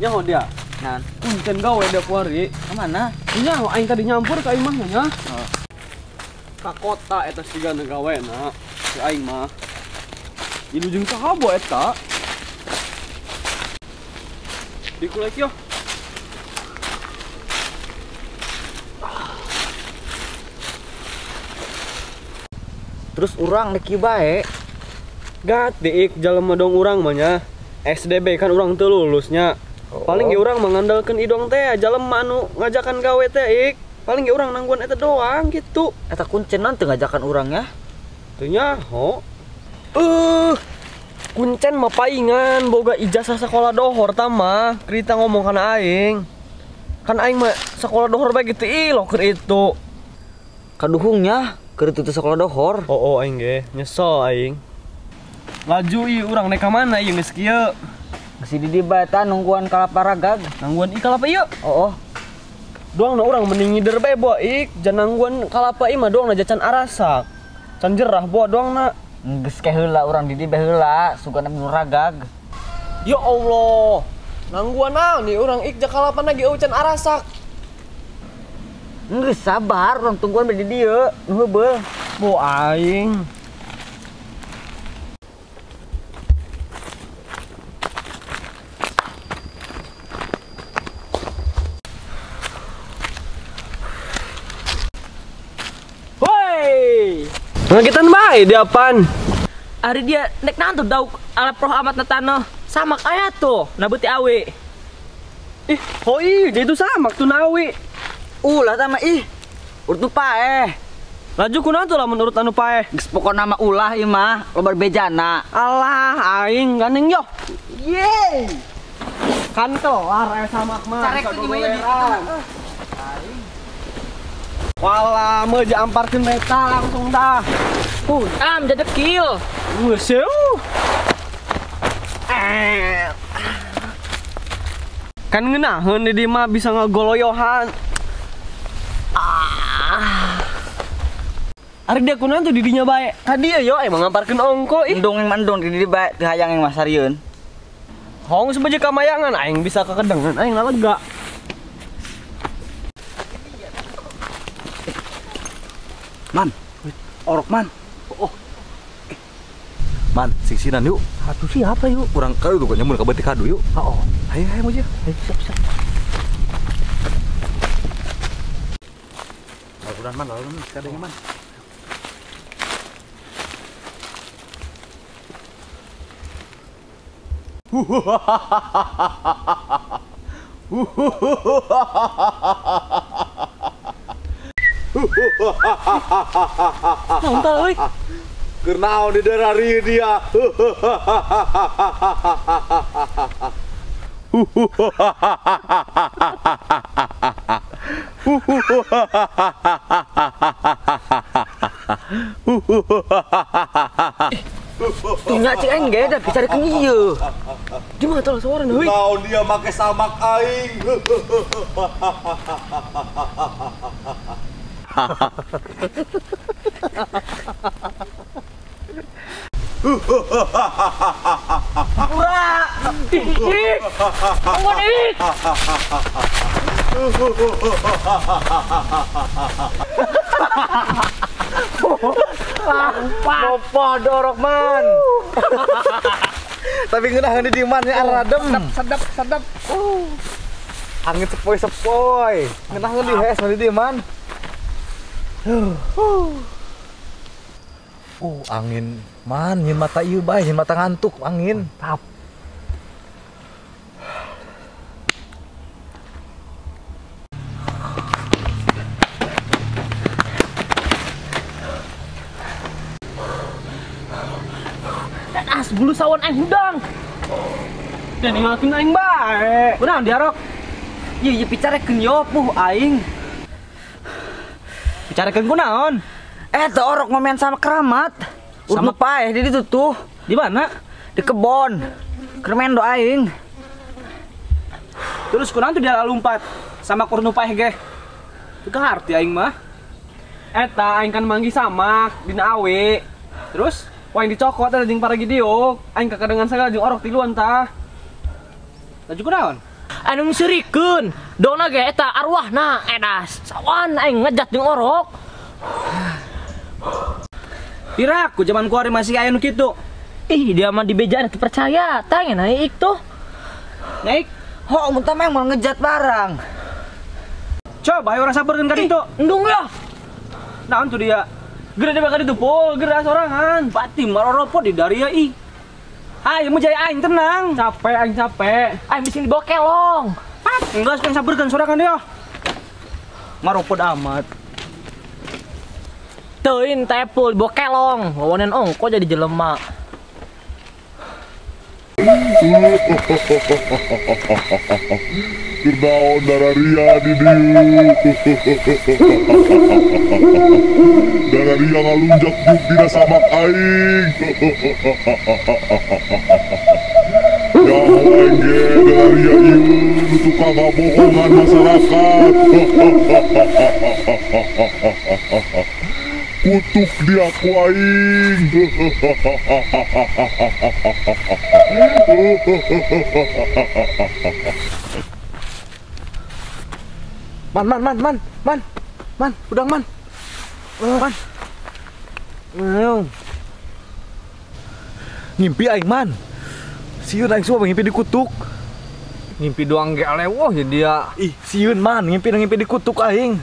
Nyaho dia. Nah, kuncen gawe dia kuari. Ka mana? Nyaho aing tadi nyampur ka imahna nya. Oh. Ka kota eta sigana gawena. Si aing mah. Ilu jeung saha bo eta? Dikulek yo. Terus urang deki bae. Gat diik jelema dong urang mah nya. SDB kan urang teu lulusnya. Oh. Paling ge urang mengandalkeun idong teh jelema anu ngajakan gawe teh ik. Paling ge urang nangguan eta doang gitu. Eta kuncen teu ngajakan urang ya? Teu nyaho. Kuncen mah paingan boga ijazah sekolah dohor tah mah. Cerita ngomong kana aing. Kan aing mah sekolah dohor bae gitu ih loh keur itu. Kaduhungnya keur itu sekolah dohor. Oh, aing ge nyesel aing. Laju ieu urang nek ka mana ieu geus kieu? Geus di bae ta nungguan kalapa ragag. Nungguan ieu kalapa ieu? Oh. Doang na urang mending ngider bae boa ik, jangan nungguan kalapa ieu mah doang na jacan arasak. Can jerah boa doang na. Geus ke heula urang di dieu bae heula, sugana nu ragag. Ya Allah. Nangguan naon ieu urang ik ja kalapa na ge eueuh can arasak. Geus sabar urang tungguan bae di dieu, nu heubeul. Boa aing. Ngagitan bae dia pan. Ari dia nek naon tuh dauk ala proh amat na tanah. Samak aya tuh na beuti awe. Ih, hoi, jadi itu samak tuh nawe. Ulah tah mah ih. Urut nu paeh. Laju kunaon tuh lamun urut anu paeh? Geus pokona mah ulah ieu mah, loba bejana. Alah, aing gandeng yo. Yeay. Kan kelar samak mah. Carek tuh gimana di Walah, meja amparkeun meta langsung dah. Am jadekil. Geus eueuh. Kan ngeunaheun di dieu mah bisa ngagoloyohan. Ah. Ari dia kunaon tuh di dinya bae? Tadi yo emang ngamparkeun ongko ih. Endong yang endong di dieu bae teu hayang yang mah sarieun. Hong sebeje kamayangan aing bisa kekedengan aing lega. Man, orok man. Oh. Man, singsinan yuk. Atuh siapa yuk? Urang kadu tuh nyamun ka beuti kadu yuk. Oh. Hayu hayu moja. Hayu siap siap. Laluran man, laluran kadang man. Naon tah euy? Keur naon di darari dia. Tuh nya cik aing ge da bicarikeun ieu. Di mana tah suarana euy? Naon dia make samak aing. Ura! Ih! Tungguan ih! Mopo dorok man. Tapi ngeunaheun di man nya aradem. Sedap sedap. Angin sepoi-sepoi. Ngeunaheun di hees mah di man. Angin man, nyin mata ieu bae, nyin mata ngantuk angin. Mantap. Dan as bulu sawan aing hudang. Dan ninggalkeun aing bae. Kunaon diarok? Ieu ieu picarekeun yo puh aing. Bicarikeun kunaon? Teu orok ngomen sama keramat. Urut paeh di ditu tuh. Di mana? Di kebon. Keur mendo aing. Terus kunaon tuh dia lompat sama kurnu paeh ge? Teu kaharti aing mah. Eta aing kan manggih samak dina awe. Terus waing dicokot eta jeung para gidiok. Aing kakadengan sagala jeung orok tiluan tah. Laju kunaon? Anu ngeseurikeun. Dona ge eta arwahna edas. Sawan aing ngejat jeung orok. Piraku zaman kuari masih aya nu kitu. Ih, dia mah dibejaan teu percaya. Tanya naik tuh. Naik. Ho, mun tah mah mau ngejat barang. Coba ayo orang sabarkeun ka ditu. Endung ya. Naon tuh dia? Geura dia bakal ditu pol, geura sorangan. Pati maroropot di daria ih. Ayo mau jaya aing tenang. Capek aing capek. Aing bisa dibawa kelong. Enggak, sekarang sabarkeun sorangan dia. Maropot amat. Teuing tepul dibawa kelong. Wawanan ongko jadi jelema. Kunaon dararia di dieu. Dararia ngalunjak juk dina samak aing. Ya aing ge dararia ieu nu tukang ngabohongan masyarakat. Kutuk dia ku aing. Man, man, man, man, man, man, udang man, man. Ayo. Ngimpi aing man. Sieun aing sumpah ngimpi dikutuk. Ngimpi doang ge alewoh ya dia. Ih, sieun man, ngimpi dikutuk aing.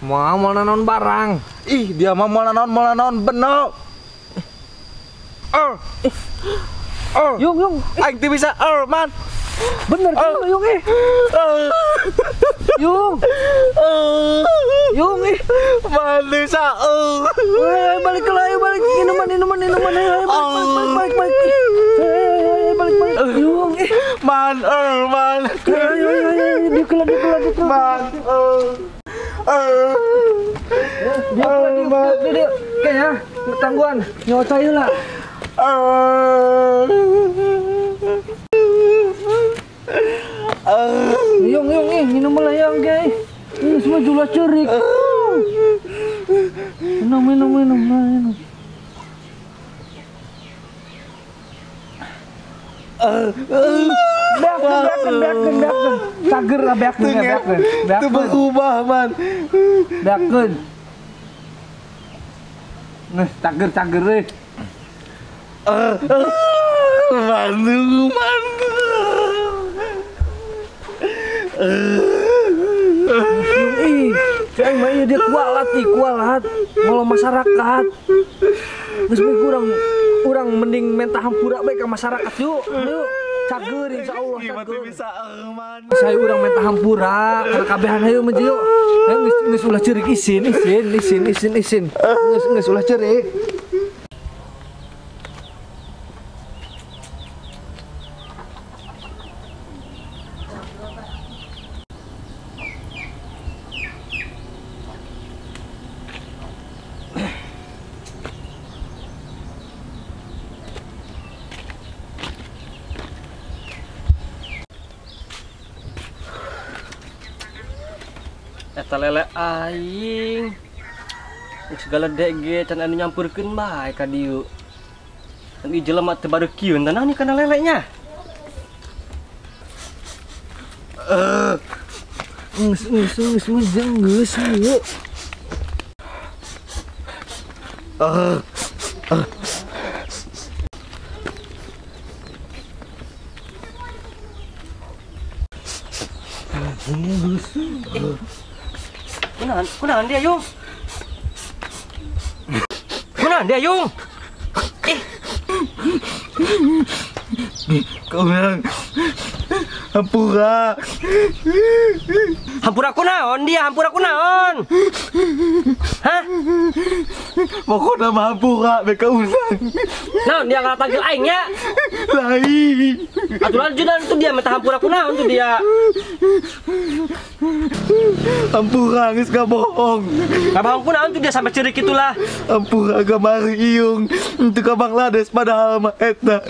Mau mau naon barang. Ih, dia mah mau naon bener. Yung, yung, aing teu bisa man. Bener kan yung eh. Yung. Yung eh. Man bisa. Balik ke lah, balik minuman minuman ayo balik balik balik. Balik balik. Yung eh. Man man. Ayo ayo dikelah dikelah. Man. Dia kayaknya tangguhan nyocai lah. Yung yung eh minum lah yang guys. Ini semua jula cerik. Minum minum minum minum. Beakeun. Cager lah beakeun ya beakeun. Teu berubah man. Beakeun. Nah, cager deh. Mandu mandu. Ih, cai mah ieu dia kualat nih, kualat. Ngolo masyarakat. Geus we kurang mending minta hampura bae ka masyarakat yuk. Yuk. Cager insyaallah cager. Bisa man. Saya urang minta hampura kana kabehan hayu mah yuk. Geus ulah ceurik isin. Geus ulah ceurik. Eta lele aing segala dek ge can anu nyampurkeun bae ka dieu. Kan ieu jelema teu bareukieun tanah nih kana lelenya. Geus geus geus geus. Kunaon dia, Yung? Kunaon dia, Yung? Kau bilang hampura. Hampura kunaon dia, hampura kunaon? Hah? Pokoknya mah hampura mereka usang. Naon dia ngalah panggil aing nya? Lain. Atuh lanjutan tuh dia minta hampura kunaon tuh dia. Hampura geus gak bohong. Gak bohong kunaon tuh dia sampai cerik itulah. Hampura kamari iung untuk ke Bangladesh padahal mah eta.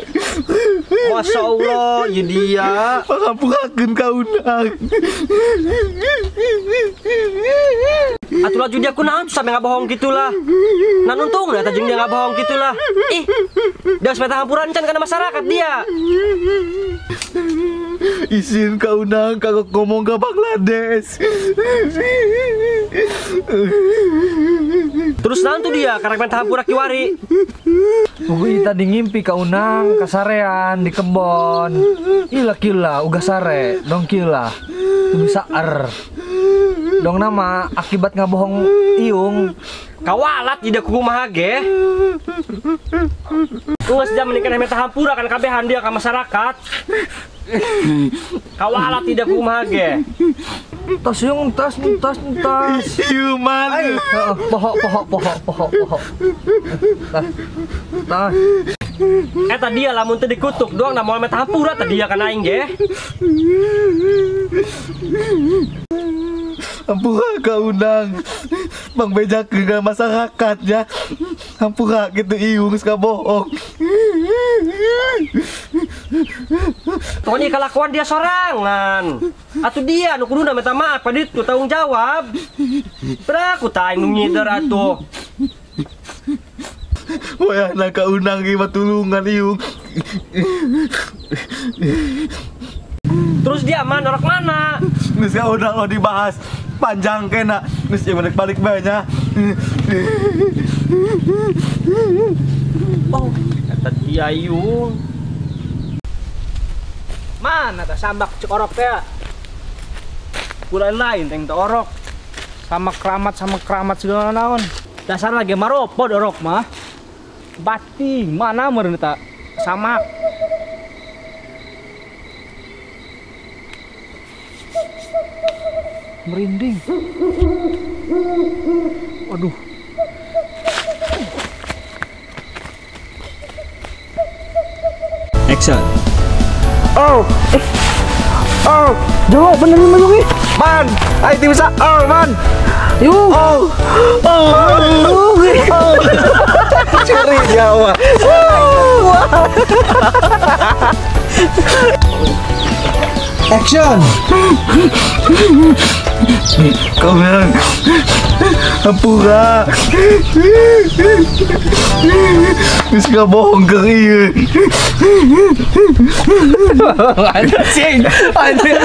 Masya Allah, ya dia. Panghampurakeun ka undang. Atuh laju dia kunaon sampe ngabohong gitulah. Nah untung eta jeung dia ngabohong gitulah. Ih. Dia geus minta hampura encan kana masyarakat dia. Izin ka undang kagok ngomong ke Bangladesh. Terus naon tuh dia karek minta hampura kiwari. Ugi tadi ngimpi ka unang kasarean di kebon. Ila kila uga sare dong kila. Teu bisa er. Dong nama akibat ngabohong iung kawalat tidak kumaha ge. Geus jam menikah minta hampura kan kabehan dia ka masyarakat. Kawalat tidak kumaha ge. Tos yung tas tas tas. Ieu man. Poho poho poho poho poho. Tas. Tas. Eta dia lamun teu dikutuk doang na moal minta hampura tadi dia kana aing ge. Hampura ka undang. Bang bejak ke masyarakat ya. Hampura gitu iung geus kabohong. Pokoknya kelakuan dia sorangan. Atuh dia nu kuduna minta maaf ka ditu tanggung jawab. Beraku ta aing nu ngider atuh. Wayahna ka undang ieu mah tulungan iung. Terus dia man orok mana? Geus ka undang lo dibahas panjang kena. Geus ieu balik bae nya. Oh, eta dia iung. Mana tah sambak cek orok teh? Kurang lain teng teh orok. Sama keramat segala naon. Dasar lagi maropod orok mah. Bating mana meureun eta samak. Merinding. Aduh. Action. Oh. Oh, jauh bener nih Mayungi. Man, ayo bisa. Oh, man. Yuk. Oh. Oh. Oh. Curi Jawa. Action. Kau bilang hampura. Geus bohong ke ieu. Anjing. Anjing.